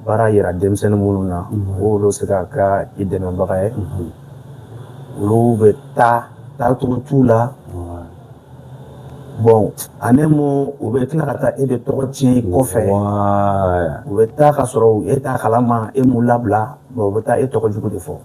Baara yira denmisɛnnin minnu na, olu se ka kɛ i dɛmɛbaga ye. Olu bɛ taa taacogo t'u la. Bon, ani mun, u bɛ tila ka taa e de tɔgɔ tiɲɛ i kɔfɛ. U bɛ taa ka sɔrɔ e t'a kalama, e m'u labila. Bon, u bɛ taa e tɔgɔ jugu de fɔ.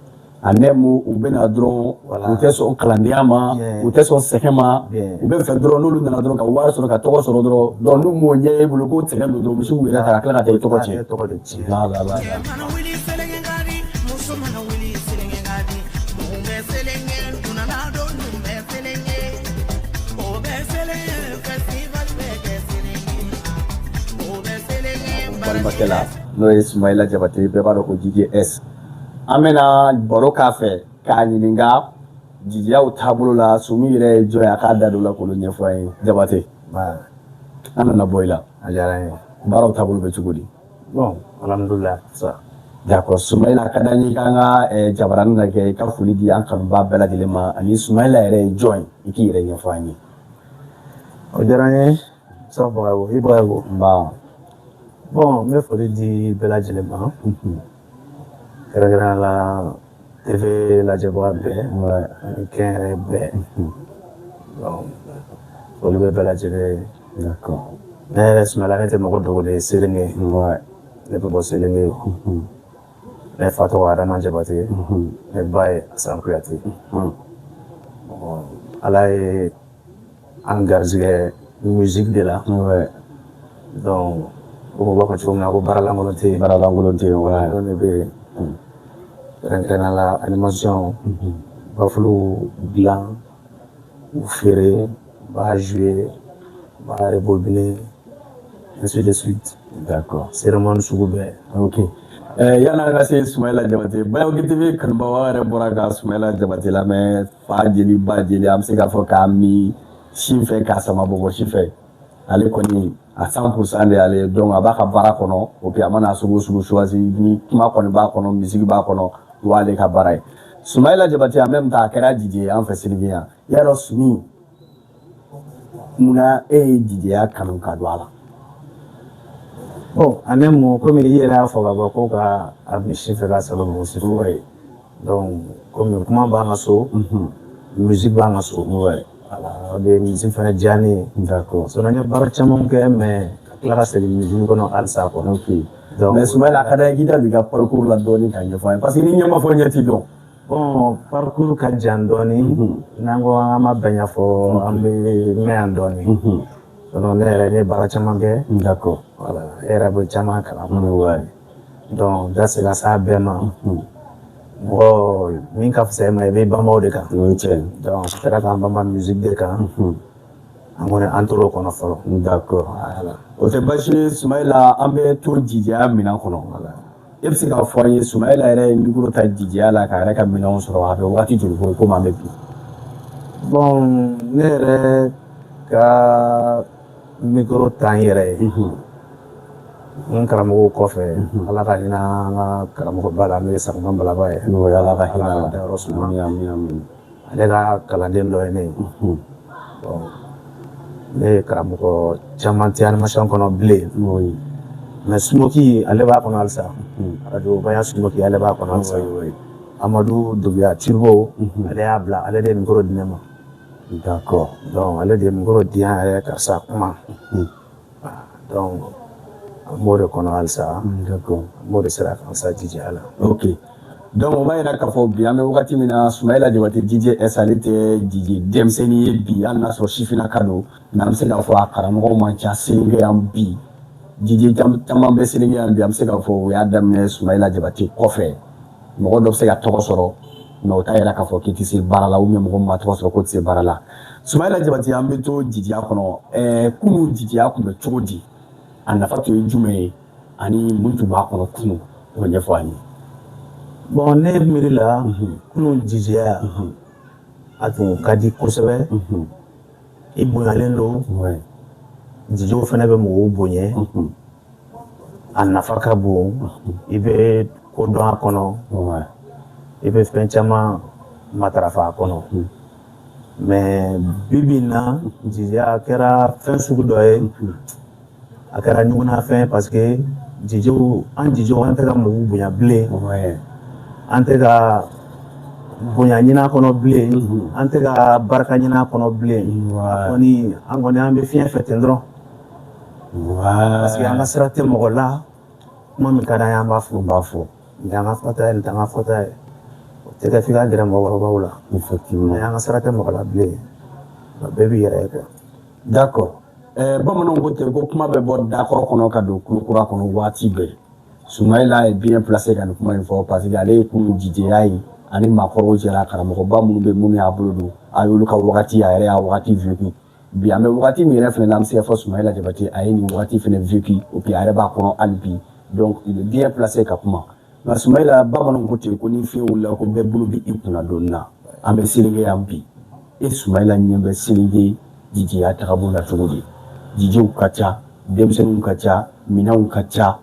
A mu u bɛna dɔrɔn, u tɛ sɔn kalandenya ma, u tɛ sɔn sɛgɛn ma. U bɛ fɛ dɔrɔn, n'olu nana dɔrɔn ka wari sɔrɔ, ka tɔgɔ sɔrɔ dɔrɔn. Donc n'u m'o ɲɛ e bolo k'o sɛgɛn don dɔrɔn, u bɛ se k'u yɛrɛ ta ka tila ka taa i tɔgɔ tiɲɛ. E tɔgɔ de tiɲɛ. La la la. Cɛ mana wuli, sɛlɛngɛ ka di. Muso mana wuli, sɛlɛngɛ ka di. Mun bɛ sɛlɛngɛ dunana don, nun bɛ sɛlɛngɛ, o bɛ sɛlɛngɛ, festival bɛ kɛ sɛlɛngɛ, o bɛ sɛlɛngɛ. Balimakɛ la, n'o ye Sumayila Jabate, bɛɛ b'a dɔn ko DJS, an bɛna baro k'a fɛ k'a ɲininka jijiyaw taabolo la. Sumi yɛrɛ ye jɔn ye? A k'a da don la k'olu ɲɛfɔ an ye. Jabate, an nana bɔ i la. A diyara n ye. Baaraw taabolo bɛ cogo di? Bon, alhamdulilah sa. D'accord. Sumayila, a ka d'an ye k'an ka jabaranin lajɛ, i ka foli di an kanubaa bɛɛ lajɛlen ma, ani Sumayila yɛrɛ ye jɔn ye, i k'i yɛrɛ ɲɛfɔ an ye. O diyara n ye sa, Bagayogo, i Bagayogo. Nba. Bon, n bɛ foli di bɛɛ lajɛlen ma, kɛrɛnkɛrɛnnenya la TV lajɛbaga bɛɛ ani kɛnyɛrɛye bɛɛ. Donc foli bɛ bɛɛ lajɛlen ye. Ne yɛrɛ Sumayila, ne tɛ mɔgɔ dogolen ye Selenge. Ne bɛ bɔ Selenge. Ne fa tɔgɔ Adama Jabate, ne ba ye Asan Kuyate. Bon, Ala ye an garijɛgɛ musique de la. Donc o b'a fɔ cogo min na ko baara lankolon tɛ yen. Baara lankolon tɛ yen, ouais. Ne bɛ yen, kɛrɛnkɛrɛnnenya la animation, bafflew dilan, u feere, b'a jouer, b'a rebobiner, ainsi de suite. Cérémonie sugu bɛɛ. Ok. Yan'an ka se Sumayila Jabate, Bayogo TV kanubagaw yɛrɛ bɔra ka Sumayila Jabate lamɛn. Fa jeli, ba jeli, an bɛ se k'a fɔ k'a min sin fɛ, k'a sama bɔ si fɛ. Ale kɔni a 100% de y'ale ye. Donc a b'a ka baara kɔnɔ o puis a mana sugu o sugu choisi, ni kuma kɔni b'a kɔnɔ, musique b'a kɔnɔ, o y'ale ka baara ye. Sumayila Jabate, en même temps a kɛra DJ ye an fɛ Selenge yan. Y'a dɔn Sumi, munna e ye DJya kanu ka don a la? Bon, ani mun, komi i yɛrɛ y'a fɔ ka ban ko ka a misi fɛ ka saba mɔgɔ si fɛ. Donc komi kuma b'an ka so, musique b'an ka so. Voilà, o de ye musique fana diya ne ye. Sinon n ye baara caman kɛ, mais ka tila ka segin musique kɔnɔ halisa quoi. Donc Mais Sumayila, a ka d'an ye k'i da don i ka parcours la dɔɔni k'a ɲɛfɔ an ye, parce que ni ɲɛ ma fɔ, ɲɛ ti dɔn. Bon, parcours ka jan dɔɔni. N'an ko an ma bɛɛ ɲɛfɔ, an bɛ mɛn yan dɔɔni. Sinon ne yɛrɛ, ne ye baara caman kɛ. Voilà, e yɛrɛ bɛ caman kalama. Donc da sera s'a bɛɛ ma. Mɔgɔ min ka fisa i ma, i bɛ banba o de kan. O ye tiɲɛ ye. Donc an sera k'an banba musique de kan. An kɔni, an tor'o kɔnɔ fɔlɔ. Voilà. O tɛ baasi ye Sumayila, an bɛ to jijiya minɛn kɔnɔ. E bɛ se k'a fɔ an ye, Sumayila yɛrɛ ye micro ta jijiya la k'a yɛrɛ ka minɛnw sɔrɔ, a bɛ waati joli bɔ komi an bɛ bi? Bon, ne yɛrɛ ka micro ta n yɛrɛ ye, n karamɔgɔw kɔfɛ, Ala ka hinɛ an ka karamɔgɔba la, n'o ye Sagama Balaba ye. N'o ye, Ala ka hinɛ a Ala la. ka dayɔrɔ suma. Amin, amin, amin. Ale ka kalanden dɔ ye ne ye. Bon, ne ye karamɔgɔ caman tɛ animation kɔnɔ bilen. Mais Smoki, ale b'a kɔnɔ halisa. Radio Baya Smoki, ale b'a kɔnɔ halisa. Amadu Duguya Turbo, ale y'a bila, ale de ye micro di ne ma. Donc ale de ye micro di yan yɛrɛ, karisa kuma. Donc an b'o de kɔnɔ halisa. An b'o de sira kan sa jijiya la. Ok. Donc o b'a yira k'a fɔ bi, an bɛ wagati min na, Sumayila Jabate DJS, ale tɛ DJ denmisɛnnin ye bi, hali n'a sɔrɔ sifinnaka don. Mais an bɛ se k'a fɔ a karamɔgɔw man ca Selenge yan bi. DJ caman bɛ Selenge yan bi, an bɛ se k'a fɔ o y'a daminɛ Sumayila Jabate kɔfɛ. Mɔgɔ dɔ bɛ se ka tɔgɔ sɔrɔ, mais o t'a yira k'a fɔ k'i tɛ se baara la, ou bien mɔgɔ min ma tɔgɔ sɔrɔ k'o tɛ se baara la. Sumayila Jabate, an bɛ to jijiya kɔnɔ. Kunun jijiya tun bɛ cogo di? A nafa tun ye jumɛn ye? Ani mun tun b'a kɔnɔ kunun? O ɲɛfɔ an ye. Bon, ne miiri la, kunun jijiya a tun ka di kosɛbɛ. I bonyalen don. Jijiw fana bɛ mɔgɔw bonya. A nafa ka bon. I bɛ ko dɔn a kɔnɔ. I bɛ fɛn caman matarafa a kɔnɔ. Mais bi bi in na, jijiya kɛra fɛn sugu dɔ ye. A kɛra ɲugunnafɛn parce que Dijew, an dijew, an tɛ ka mɔgɔw bonya bilen, an tɛ ka bonya ɲini a kɔnɔ bilen, an tɛ ka barika ɲini a kɔnɔ bilen. Kɔni an kɔni an bɛ fiɲɛ fɛ ten dɔrɔn, parce que an ka sira tɛ mɔgɔ la. Kuma min ka d'an ye, an b'a fɔ. N b'a fɔ. Nin y'an ka fɔta ye, nin t'an ka fɔta ye, o tɛ kɛ f'i ka gɛrɛ mɔgɔkɔrɔbaw la. Mais an ka sira tɛ mɔgɔ la bilen, bɛɛ b'i yɛrɛ ye quoi. D'accord. Bamananw ko ten ko kuma bɛ bɔ dakɔrɔ kɔnɔ ka don kulokura kɔnɔ waati bɛɛ. Sumayila est bien placé ka nin kuma in fɔ, parce que ale ye kunun jijeya ye ani maakɔrɔw jɛra, karamɔgɔba minnu bɛ, minnu y'a bolo don, a y'olu ka wagati, a yɛrɛ y'a wagati vécu. Bi an bɛ wagati min yɛrɛ fɛnɛ na, an bɛ se ka fɔ Sumayila Jabate a ye nin wagati fɛnɛ vécu, et puis a yɛrɛ b'a kɔnɔ hali bi. Donc il est bien placé ka kuma. Nka Sumayila, bamananw ko ten ko ni fiɲɛ wulila ko bɛɛ bolo bɛ i kunna donni na. An bɛ Selenge yan bi, e Sumayila ɲɛ bɛ Selenge jijeya tagabolo la cogo di? Jijew ka ca, denmisɛnninw ka ca, minɛnw ka ca.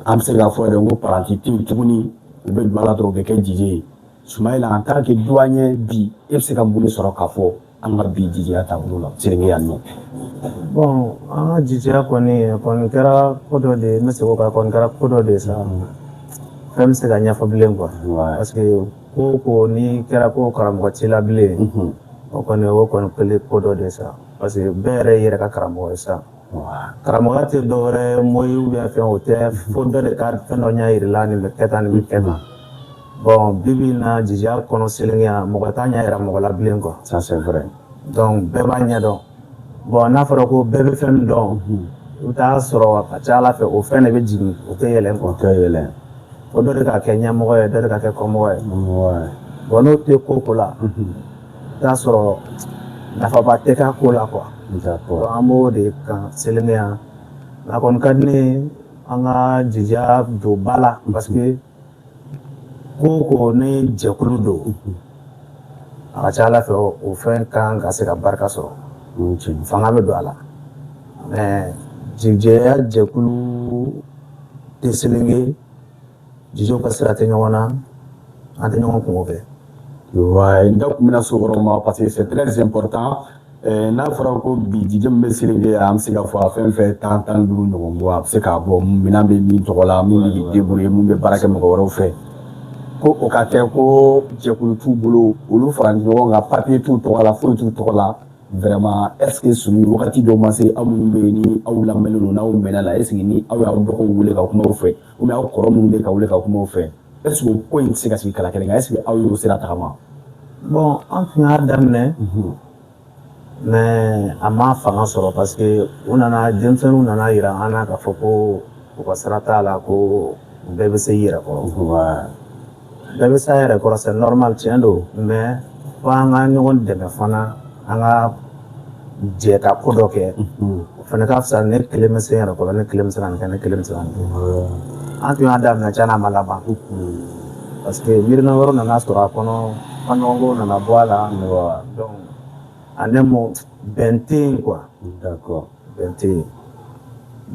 An bɛ se k'a fɔ yɛrɛ ko paranti tɛ yen tuguni, u bɛ don a la dɔrɔn u bɛ kɛ jije ye. Sumayila, en tant que doyen bi, e bɛ se ka mun de sɔrɔ k'a fɔ an ka bi jijeya taabolo la Selenge yan nɔ? Bon, an ka jijeya kɔni kɛra ko dɔ de ye. N bɛ segin o kan, kɔni kɛra ko dɔ de ye sa, fɛn bɛ se ka ɲɛfɔ bilen quoi. Parce que ko o ko n'i kɛra ko karamɔgɔ t'i la bilen, o kɔni kɛlen ko dɔ de ye sa, parce que bɛɛ yɛrɛ y'i yɛrɛ ka karamɔgɔ ye sa. Karamɔgɔya tɛ dɔwɛrɛ moyi ou bien fɛn o tɛ, fo dɔ de ka fɛn dɔ ɲɛ yir'i la, nin bɛ kɛ tan, nin bɛ kɛ tan. Bon, bi bi in na, jijiya kɔnɔ Selenge yan, mɔgɔ t'a ɲɛ yira mɔgɔ la bilen quoi. Ça, c'est vrai. Donc bɛɛ b'a ɲɛ dɔn. Bon, n'a fɔra ko bɛɛ bɛ fɛn min dɔn, i bɛ taa sɔrɔ a ka ca Ala fɛ, o fɛn de bɛ jigin, o tɛ yɛlɛn O quoi. tɛ yɛlɛ. Fo dɔ de ka kɛ ɲɛmɔgɔ ye, dɔ de ka kɛ kɔmɔgɔ ye. Bon, n'o tɛ ko ko la, i bɛ taa sɔrɔ nafaba tɛ k'a ko la quoi. Donc an b'o de kan Selenge yan. A kɔni ka di ne ye an ka jijiya don ba la, parce que ko o ko ni jɛkulu don, a ka ca Ala fɛ, o fɛn kan ka se ka barika sɔrɔ, fanga bɛ don a la. Mais jijiya jɛkulu tɛ Selenge, jijiw ka sira tɛ ɲɔgɔn na, an tɛ ɲɔgɔn kungo kɛ. Ouais, n da kun bɛna s'o yɔrɔ ma, parce que c'est très important. N'a fɔra ko bi jije min bɛ Selenge, an bɛ se k'a fɔ a fɛn fɛn 10, 15 ɲɔgɔn bɔ, a bɛ se k'a bɔ minɛn bɛ min tɔgɔ la, min bɛ k'i débrouiller, min bɛ baara kɛ mɔgɔ wɛrɛw fɛ, ko o ka kɛ ko jɛkulu t'u bolo, olu fara ɲɔgɔn kan, papier t'u tɔgɔ la, foyi t'u tɔgɔ la. Vraiment, est ce que sumi wagati dɔ ma se, aw minnu bɛ yen ni aw lamɛnnen don, n'aw mɛnna la, est ce que ni aw y'aw dɔgɔw wele ka kuma aw fɛ, ou bien aw kɔrɔ minnu bɛ ka wele ka kuma aw fɛ, est ce que o ko in tɛ se ka sigi kala kelen kan? Est ce que aw y'o sira tagama? Bon, an tun y'a daminɛ, mais a ma fanga sɔrɔ, parce que u nana, denmisɛnninw nana yira an na k'a fɔ ko u ka sira t'a la, ko bɛɛ bɛ se i yɛrɛ kɔrɔ. Bɛɛ bɛ se a yɛrɛ kɔrɔ, c'est normal, tiɲɛ don, mais fo an ka ɲɔgɔn dɛmɛ fana, an ka jɛ ka ko dɔ kɛ. O fana ka fisa ne kelen bɛ se n yɛrɛ kɔrɔ, ne kelen bɛ se ka nin kɛ, ne kelen bɛ se ka nin kɛ. An tun y'a daminɛ, tiɲɛna a ma laban, parce que miirina wɛrɛ nana sɔrɔ a kɔnɔ, fɔɲɔgɔnkɔw nana bɔ a la. Donc en un mot, bɛn tɛ yen quoi. Bɛn tɛ yen.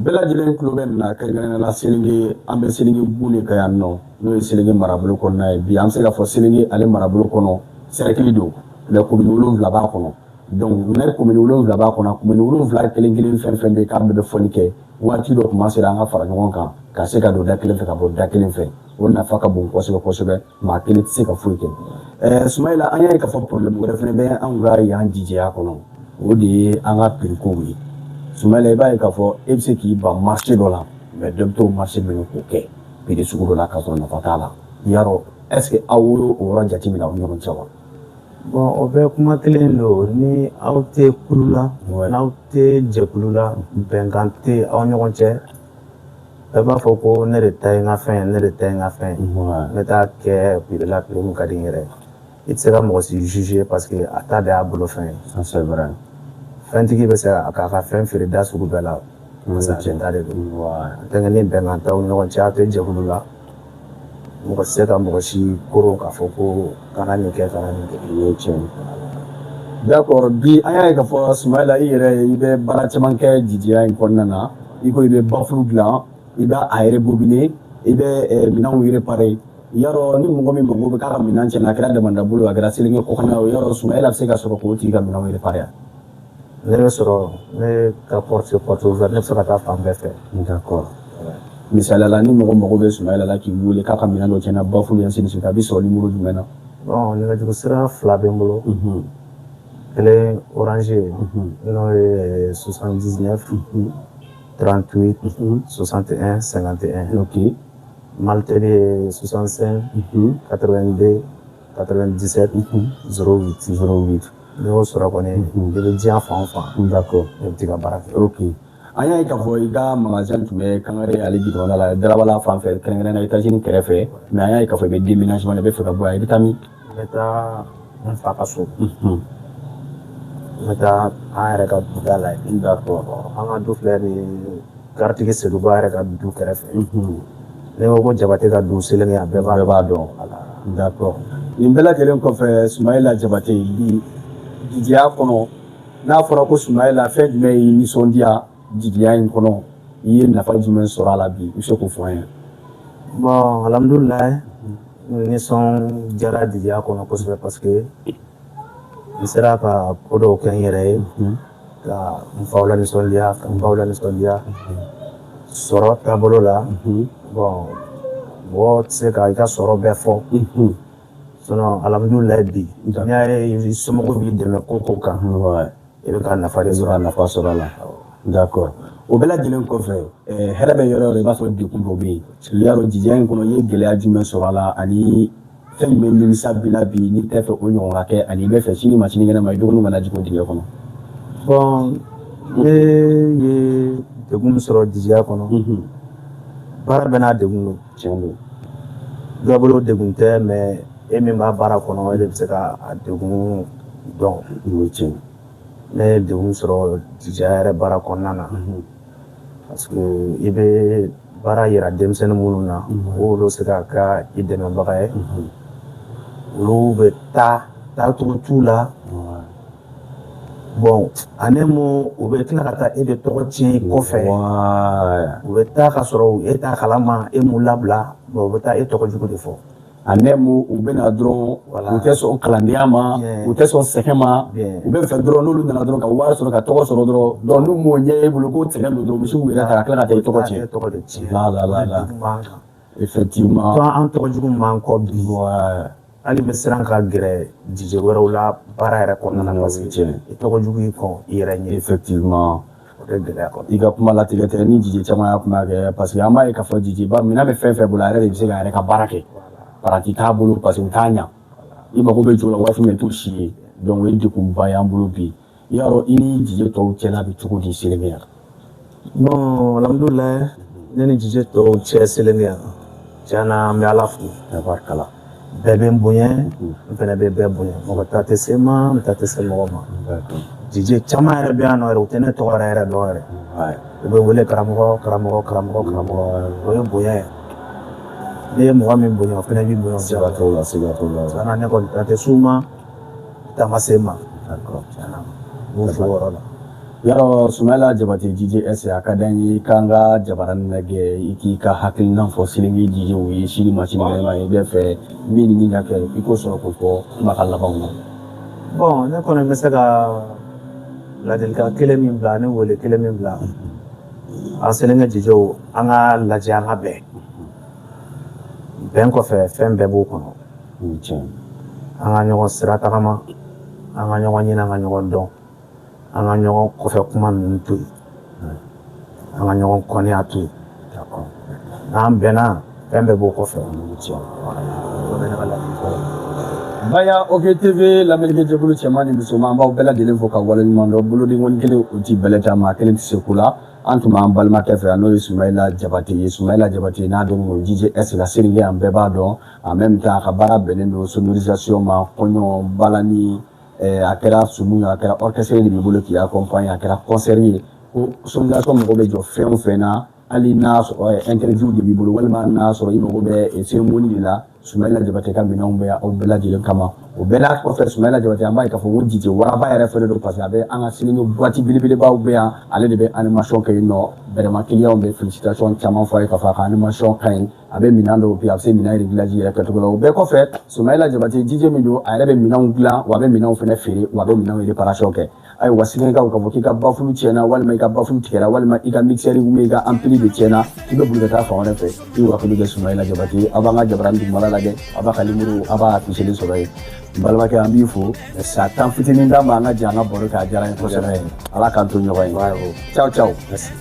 Bɛɛ lajɛlen tulo bɛ nin na, kɛrɛnkɛrɛnnenya la Selenge. An bɛ Selenge gun de kan yan nɔ, n'o ye Selenge marabolo kɔnɔna ye. Bi an bɛ se k'a fɔ Selenge ale marabolo kɔnɔ, cercle don, mais commune 7 b'a kɔnɔ. Donc n'a ye commune 7 b'a kɔnɔ, commune 7 kelen kelen fɛn fɛn bɛ yen k'a bɛɛ bɛ fɔli kɛ, waati dɔ tuma sera an ka fara ɲɔgɔn kan ka se ka don da kelen fɛ ka bɔ da kelen fɛ. O nafa ka bon kosɛbɛ kosɛbɛ, maa kelen tɛ se ka foyi kɛ. Sumayila, an y'a ye k'a fɔ problème wɛrɛ fana bɛ anw ka yan jijiya kɔnɔ, o de ye an ka prix kow ye. Sumayila, i b'a ye k'a fɔ e bɛ se k'i ban marché dɔ la, mais dɔ bɛ t'o marché minɛ k'o kɛ prix sugu dɔ la k'a sɔrɔ nafa t'a la. Yarɔ, est ce que aw y'o yɔrɔ jateminɛ aw ni ɲɔgɔn cɛ wa? Bon, o bɛɛ kuma kelen don. Ni aw tɛ kulu la, n'aw tɛ jɛkulu la, bɛnkan tɛ aw ɲɔgɔn cɛ, bɛɛ b'a fɔ ko ne de ta ye n ka fɛn ye, ne de ta ye n ka fɛn ye, n bɛ taa kɛ prix la, prix min ka di n yɛrɛ ye. I tɛ se ka mɔgɔ si juger, parce que a ta de y'a bolofɛn ye. Ça, c'est vrai. Fɛntigi bɛ se k'a ka fɛn feere da sugu bɛɛ la, parce que a ta de don. En tant que ni bɛnkan t'aw ni ɲɔgɔn cɛ, aw tɛ jɛkulu la, mɔgɔ tɛ se ka mɔgɔ si koron k'a fɔ ko kana nin kɛ, kana nin kɛ. O ye tiɲɛ ye. D'accord. Bi an y'a ye k'a fɔ Sumayila, i yɛrɛ i bɛ baara caman kɛ jijiya in kɔnɔna na. I ko i bɛ baffle dilan, i b'a a rebobiner, i bɛ minɛnw réparer. Yarɔ, ni mɔgɔ min mago bɛ k'a ka minɛn tiɲɛna, a kɛra damanda bolo, a kɛra Selenge kɔkanna ye, yarɔ Sumayila bɛ se ka sɔrɔ k'o tigi ka minɛnw réparer? Ne bɛ sɔrɔ, ne ka porte, porte ouverte, ne bɛ se ka taa fan bɛɛ fɛ. D'accord. Misaliya la, ni mɔgɔ mago bɛ Sumayila la k'i wele k'a ka minɛn dɔ tiɲɛna, baffle, ainsi de suite, a bɛ sɔrɔ numéro jumɛn na? Bon, nɛgɛjuru sira fila bɛ n bolo. Kelen Orange ye, n'o ye 79 38 61 51. Malitel ye 65 82 97 08. 08. N'i y'o sɔrɔ kɔni, i bɛ diɲɛ fan o fan, ne bɛ t'i ka baara kɛ. Ok, an y'a ye k'a fɔ i ka magasin tun bɛ Kangare ale gidɔrɔnda la, Darabala fan fɛ, kɛrɛnkɛrɛnnenya États-Unis kɛrɛfɛ. Mais an y'a ye k'a fɔ i bɛ déménagement na, i bɛ fɛ ka bɔ yan, i bɛ taa min? N bɛ taa n fa ka so, n bɛ taa an yɛrɛ ka du da la yen. An ka du filɛ nin ye, garitigi Seduba yɛrɛ ka du kɛrɛfɛ. Ne ko ko Jabate ka du Selenge, a bɛɛ b'a bɛɛ b'a dɔn. D'accord. Nin bɛɛ lajɛlen kɔfɛ, Sumayila Jabate, bi jigiya kɔnɔ, n'a fɔra ko Sumayila, fɛn jumɛn y'i nisɔndiya jigiya in kɔnɔ? I ye nafa jumɛn sɔrɔ a la bi? I bɛ se k'o fɔ an ye. Bon, alhamdulilayi, nisɔndiyara jigiya kɔnɔ kosɛbɛ, parce que n sera ka ko dɔw kɛ n yɛrɛ ye, ka n faw la nisɔndiya, ka n baw la nisɔndiya sɔrɔ taabolo la. Bon, mɔgɔ tɛ se ka i ka sɔrɔ bɛɛ fɔ, sinon alhamdulilayi, bi n'i y'a ye i somɔgɔw b'i dɛmɛ ko ko kan, i bɛ ka nafa de I bɛ sɔrɔ. Ka nafa sɔrɔ a la. D'accord. O bɛɛ lajɛlen kɔfɛ, hɛrɛ bɛ yɔrɔ o yɔrɔ, i b'a sɔrɔ degun dɔ bɛ yen. I y'a dɔn, jigiya in kɔnɔ, i ye gɛlɛya jumɛn sɔrɔ a la, ani fɛn jumɛn nimisa b'i la bi n'i tɛ fɛ o ɲɔgɔn ka kɛ, ani i bɛ fɛ sini ma sinikɛnɛ ma i dɔgɔninw kana jigin o dingɛ kɔnɔ? Bon, ne ye degun min sɔrɔ jigiya kɔnɔ, baara bɛɛ n'a degun don. Tiɲɛ don. Dɔ bolo degun tɛ, mais e min b'a baara kɔnɔ, e de bɛ se ka a degun dɔn. O ye tiɲɛ. Ne ye degun sɔrɔ jigiya yɛrɛ baara kɔnɔna na, parce que i bɛ baara yira denmisɛnnin minnu na k'olu se ka kɛ i dɛmɛbaga ye, olu bɛ taa taacogo t'u la. Bon, ani mun, u bɛ tila ka taa e de tɔgɔ tiɲɛ i kɔfɛ. U bɛ taa ka sɔrɔ e t'a kalama, e m'u labila. Bon, u bɛ taa e tɔgɔ jugu de fɔ. A mu u bɛna dɔrɔn, u tɛ sɔn kalandenya ma, u tɛ sɔn sɛgɛn ma. U bɛ fɛ dɔrɔn, n'olu nana dɔrɔn ka wari sɔrɔ, ka tɔgɔ sɔrɔ dɔrɔn. Donc n'u m'o ɲɛ e bolo k'o sɛgɛn don dɔrɔn, u bɛ se k'u yɛrɛ ta ka tila ka taa i tɔgɔ tiɲɛ. E tɔgɔ de tiɲɛ. La la la la. O degun b'an kan. To an tɔgɔ jugu m'an kɔ bi, hali bɛ siran ka gɛrɛ DJ wɛrɛw la baara yɛrɛ kɔnɔna na, parce que i tɔgɔ jugu y'i kɔn i yɛrɛ ɲɛ. O de gɛlɛya kɔnɔ. I ka kuma latigɛ tɛ ni DJ caman y'a kuma kɛ, parce que an b'a ye k'a fɔ DJ ba minɛn bɛ fɛn fɛn bolo, a yɛrɛ de bɛ se k'a yɛrɛ ka baara kɛ. Paranti t'a bolo, parce que u t'a ɲa. I mago bɛ jɔ la waati min na, i t'o si ye. Donc o ye degunba y'an bolo bi. I y'a dɔn, i ni DJ tɔw cɛla bɛ cogo di Selenge yan? Bon, alhamdulilayi, ne ni DJ tɔw cɛ Selenge yan, tiɲɛna, an bɛ Ala fo. Tabarikala. Bɛɛ bɛ n bonya, n fɛnɛ bɛ bɛɛ bonya. Mɔgɔ ta tɛ se n ma, n ta tɛ se mɔgɔ ma. DJ caman yɛrɛ bɛ yan nɔ yɛrɛ, u tɛ ne tɔgɔ yɛrɛ yɛrɛ dɔn yɛrɛ. U bɛ wele karamɔgɔ, karamɔgɔ, karamɔgɔ, karamɔgɔ. O ye bonya ye. Ne ye mɔgɔ min bonya, o fɛnɛ b'i bonya. Siga t'o la, siga t'o la. Tiɲɛna, ne kɔni ta tɛ s'u ma, ta ma se n ma. Tiɲɛna, n b'u fo o yɔrɔ la. Yarɔ, Sumayila Jabate DJ S, a ka d'an ye k'an ka jabaranin lajɛ, i k'i ka hakilina fɔ Selenge DJw ye sini ma sinikɛnɛ ma. I bɛ fɛ min ni min ka kɛ, i k'o sɔrɔ k'o fɔ kumakan labanw na. Bon, ne kɔni bɛ se ka ladilikan kelen min bila ani wele kelen min bila an Selenge DJw, an ka lajɛ, an ka bɛn. Bɛn kɔfɛ, fɛn bɛɛ b'o kɔnɔ. O ye tiɲɛ. An ka ɲɔgɔn sira tagama, an ka ɲɔgɔn ɲini, an ka ɲɔgɔn dɔn, an ka ɲɔgɔn kɔfɛ kuma ninnu to yen, an ka ɲɔgɔn kɔniya to yen. N'an bɛnna, fɛn bɛɛ b'o kɔfɛ. O ye tiɲɛ. O bɛ ne ka ladilikan ye. Baya OK TV lamɛnnikɛ jɛkulu cɛman ni musoman, an b'aw bɛɛ lajɛlen fo ka waleɲuman dɔn. Bolodenkɔni kelen o ti bɛlɛ ta, maa kelen tɛ se ko la. An tun b'an balimakɛ fɛ yan, n'o ye Sumayila Jabate ye. Sumayila Jabate n'a dɔnnen don DJ S la Selenge yan, bɛɛ b'a dɔn. En même temps, a ka baara bɛnnen don sonorisation ma, kɔɲɔ, balani, a kɛra sumu ye, a kɛra orchestre de b'i bolo k'i accompagner, a kɛra concert ye, ko sonorisation mago bɛ jɔ fɛn o fɛn na, hali n'a sɔrɔ interview de b'i bolo, walima n'a sɔrɔ i mago bɛ cérémonie de la, Sumayila Jabate ka minɛnw bɛ aw bɛɛ lajɛlen kama. O bɛɛ n'a kɔfɛ, Sumayila Jabate, an b'a ye k'a fɔ ko DJ waraba yɛrɛ fɛnɛ don, parce que a bɛ an ka Selenge boîte belebelebaw bɛ yan, ale de bɛ animation kɛ yen nɔ. Vraiment, client bɛ félicitation caman fɔ a ye k'a fɔ a ka animation ka ɲi. A bɛ minɛn dɔw bɛ yen, a bɛ se minɛn réglage yɛrɛ kɛcogo la. O bɛɛ kɔfɛ, Sumayila Jabate DJ min don, a yɛrɛ bɛ minɛnw dilan, wa a bɛ minɛnw fɛnɛ feere, wa a bɛ minɛnw réparation kɛ. Ayiwa, Selenkekaw, k'a fɔ k'i ka baffle tiɲɛna, walima i ka baffle tigɛra, walima i ka mixeur ou i ka ampli de tiɲɛna, i bɛ boli ka taa fan wɛrɛ fɛ, i hakili kɛ Sumayila Jabate. Aw b'an ka jabarani dugumala lajɛ, aw b'a ka numéro, aw b'a affiché sɔrɔ yen. N balimakɛ, an b'i fo sa tan fitinin d'an ma, an ka jɛ an ka baro kɛ. A diyara n ye kosɛbɛ. Ala k'an to ɲɔgɔn ye. Ciao ciao. Merci.